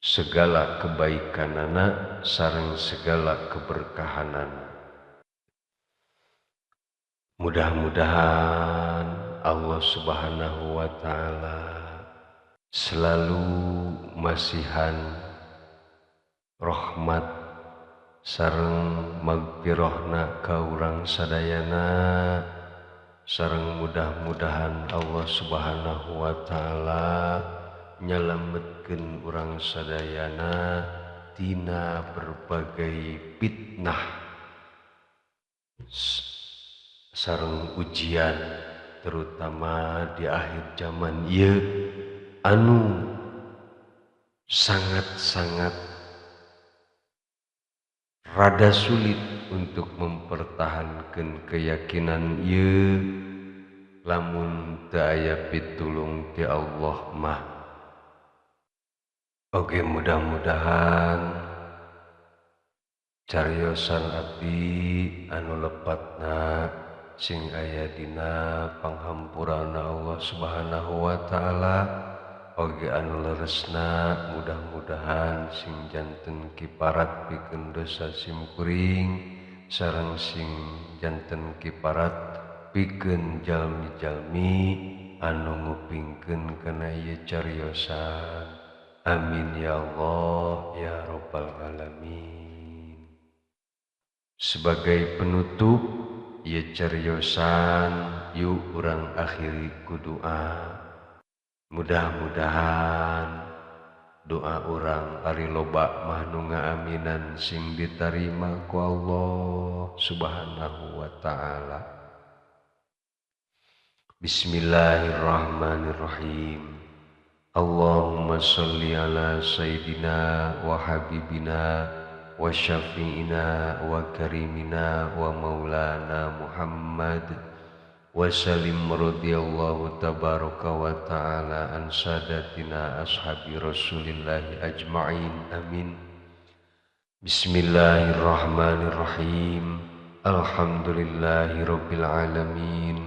A: segala kebaikanana sareng segala keberkahanana. Mudah-mudahan Allah Subhanahu wa taala selalu masihan rahmat sareng magfirahna ka urang sadayana, sareng mudah-mudahan Allah Subhanahu wa taala nyalametkeun urang sadayana tina berbagai fitnah sareng ujian terutama di akhir zaman ieu anu sangat-sangat rada sulit untuk mempertahankan keyakinan ieu lamun teu aya pitulung ti Allah mah. Oke, mudah-mudahan cariosan abdi anu lepatna sing aya dina panghampurana Allah Subhanahu wa taala, oge anu leresna mudah-mudahan sing janten kiparat pikeun dosa simkuring sareng sing janten kiparat pikeun jalmi-jalmi anu ngupingkeun kana ieu cariosan. Amin ya Allah ya Rabbal Alamin. Sebagai penutup ieu cariosan, yuk urang akhiri ku doa. Mudah-mudahan doa urang ari loba mah nu ngaaminan sing ditarima ku Allah Subhanahu wa taala. Bismillahirrahmanirrahim. Allahumma sholli ala sayyidina wa habibina wa syafi'ina wa karimina wa maulana Muhammad wa salim radhiyallahu tabaraka wa ta'ala an sadatina ashabi rasulillahi ajma'in. Amin. Bismillahirrahmanirrahim. Alhamdulillahi rabbil alamin.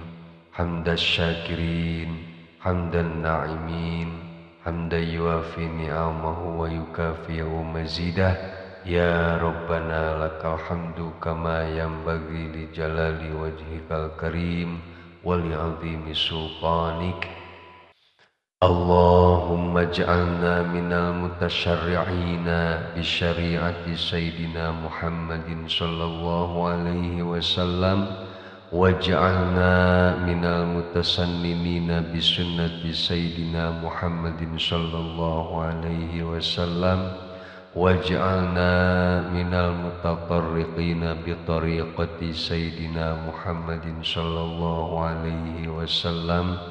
A: Hamdan syakirin, hamdan na'imin, hamdan yuafi ni'amahu wa yukafi'u mazidah. Ya Rabbana lakal hamdu kama yanbaghi li jalali wajhikal karim wa li azimi sultanik. Allahumma ij'alna minal mutasyarri'ina bi syari'ati sayyidina Muhammadin sallallahu alaihi wasallam, waj'alna minal mutasannimina bi sunnati sayyidina Muhammadin sallallahu alaihi wasallam, waj'alna minal mutatarriqina bi tariqati sayyidina Muhammadin sallallahu alaihi wasallam.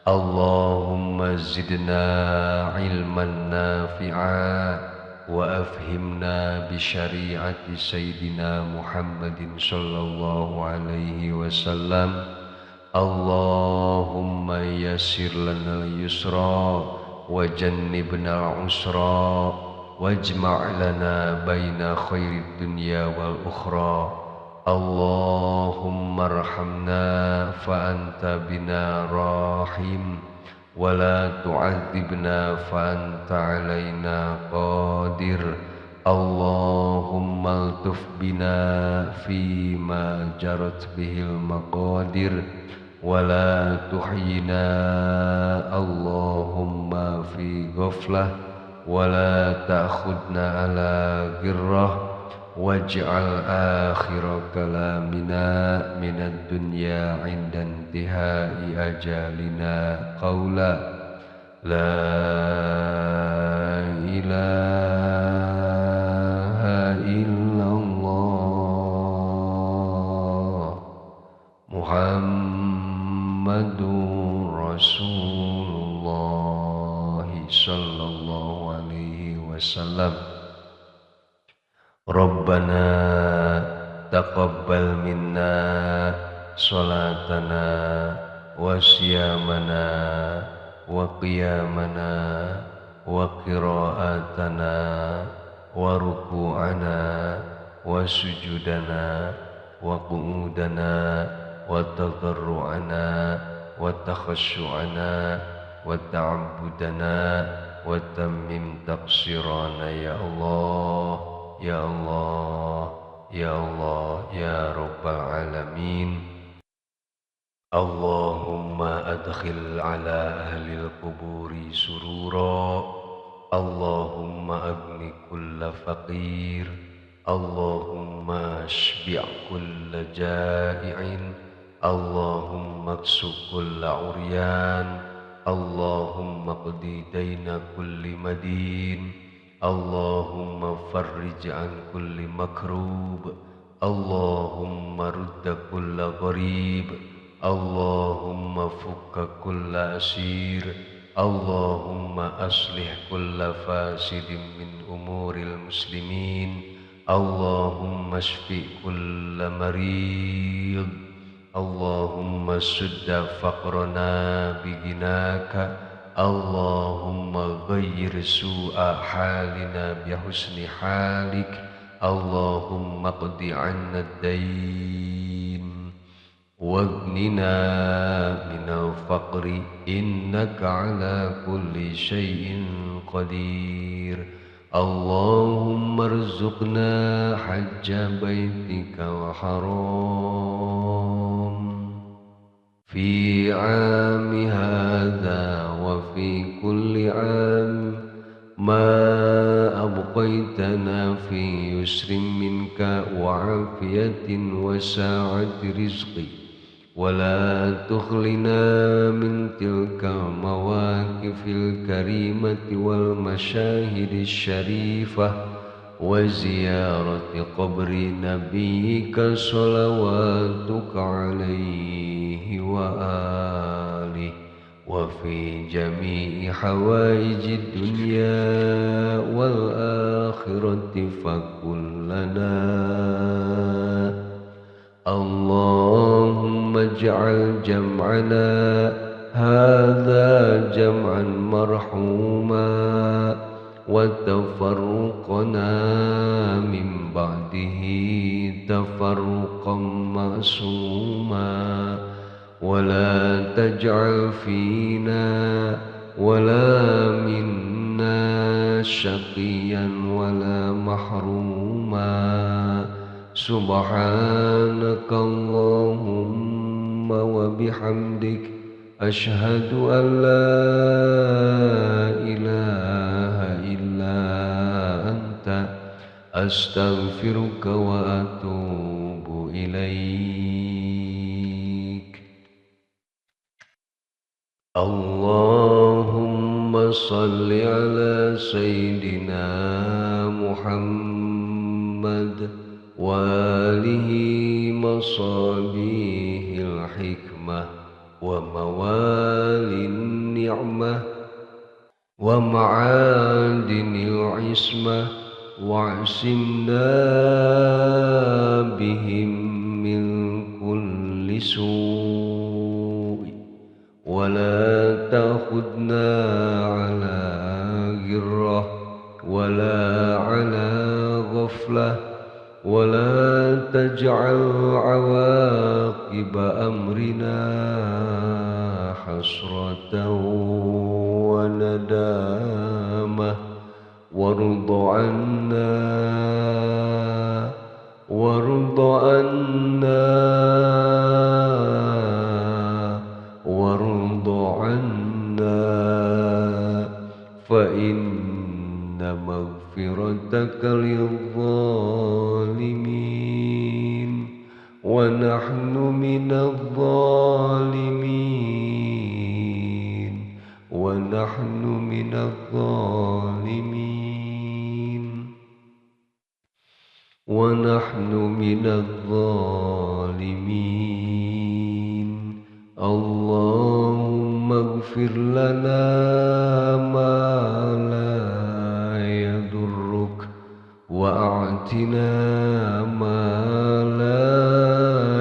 A: Allahumma zidna ilman nafi'a wa afhimna bi syari'ati sayyidina Muhammadin sallallahu alaihi wasallam. Allahumma yassir lana al-yusra wa jannibna al-usra wajma' lana baina khairid dunya wal ukhra. Allahumma arhamna fa anta bina rahim, wa la tu'adzibna fa anta alaina qadir. Allahumma altuf bina fi ma jarat bihil maqadir, wa la tuhyina Allahumma fi ghaflah, wa la ta'khudna ala ghirrah, waj'al akhira kalamina minad dunya 'inda intihai ajalina qawla la ilaha illallah Muhammadur Rasulullah sallallahu alaihi wasallam. Rabbana taqabbal minna salatana wa siyamana wa qiyamana wa qira'atana wa ruku'ana wa sujudana wa qu'udana wa tadarru'ana wa takhashu'ana wa ta'abbudana wa tammim taqsirana ya Allah. Ya Allah, Ya Allah, Ya Rabbal Alamin. Allahumma adkhil ala ahlil kuburi surura. Allahumma agni kulla faqir. Allahumma ashbi' kulla ja'i'in. Allahumma aksu kulla uryan. Allahumma qdi daina kulli madin. Allahumma farrij an kulli makrub. Allahumma rudda kulla gharib. Allahumma fukka kulla asir. Allahumma aslih kulla fasidin min umuril muslimin. Allahumma shfi kulla marid. Allahumma sudda faqrana biginaka. Allahumma ghayyir su'a halina bihusni halik. Allahumma qdi 'anna ad-dain waghnina minal faqri innaka 'ala kulli syai'in qadir. Allahumma rzuqna hajja baitikal haram fi 'ami hadza wa fi kulli 'am ma abqaitana fi yusrin minka wa 'afiyatin wa sa'ati rizqi wa la tukhlina min tilka mawaqifil karimati wal mashahidi syarifah wa ziyarati qabri nabiyyika salawatuka alaihi wa alihi wa fi jami'i hawaijid dunya wal akhirati fakullana. Allahumma ij'al jam'ana hadza jam'an marhuma wa tafarruqana min ba'dihi tafarruqan ma'suma wa la taj'al fina wa la minna syaqiyan wa la mahruma. Subhanaka Allahumma wa bihamdik asyhadu an la ilaha illa anta astaghfiruka wa atubu ilaik. Allahumma salli ala sayyidina Muhammad wa alihi masabihil hikmah wa mawalin ni'mah wa ma'adinil ismah wa'simna bihim min kulli su'i wa la ta'khudna ala ghirrah wa la ala ghaflah wa la taj'al 'awaqiba amrina hasratan wa nadamah warda 'anna warda 'anna warda 'anna fa inna maghfirataka lidh-dhalimin wa nahnu minadh-dhalimin wa nahnu minadh-dhalimin wa nahnu minadh-dhalimin. Allahumma ighfir lana ma la yadurruk wa a'tina ma la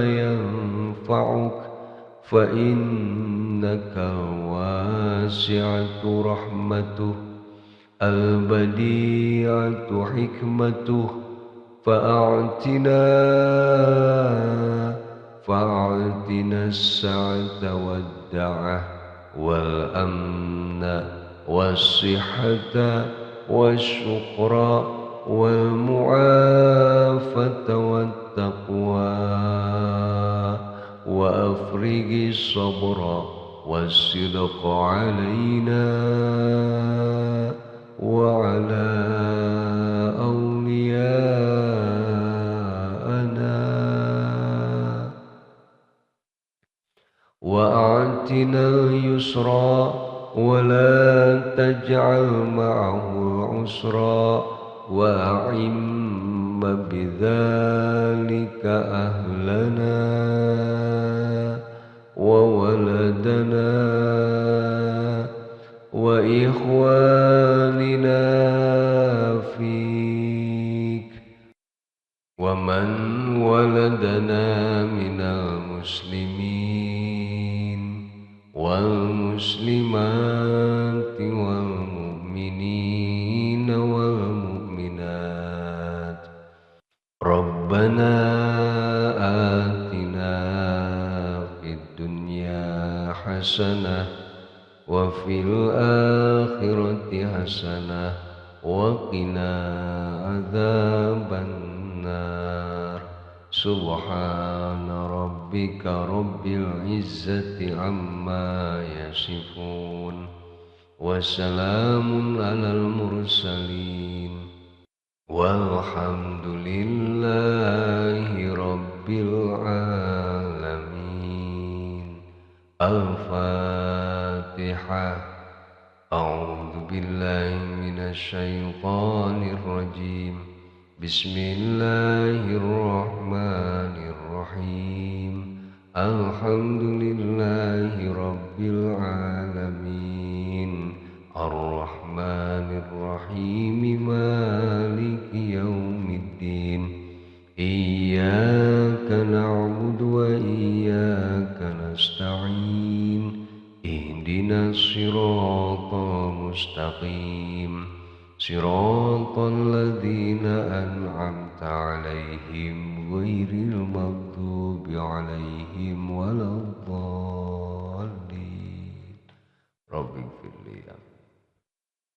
A: yanfa'uk fa innaka wasi'atu rahmatuh al-badi'atu hikmatuh fa'atina as-sa'ata wad-da'ah wal-amna was-sihhata wasyukra wal-mu'afata wat-taqwa wa afrighi sabra was-sidqa 'alaina wa 'ala awliya'ana wa a'tina al-yusra تجعل معه العسرا وأعم بذلك أهلنا وولدنا وإخواننا فيك ومن ولدنا من المسلمين والمسلمات والمؤمنين والمؤمنات. ربنا آتنا في الدنيا حسنة وفي الآخرة حسنة وقنا عذاب النار. سبحان ربك رب العزة عما يصفون وسلام على المرسلين والحمد لله رب العالمين. الفاتحة. أعوذ بالله من الشيطان الرجيم. بسم الله الرحمن الرحيم. الحمد لله رب العالمين الرحمن الرحيم مالك يوم الدين. إياك نعبد وإياك نستعين. اهدنا الصراط المستقيم صراط الذين أنعمت عليهم غير المغضوب عليهم ولا الضالين. رب اغفر لي.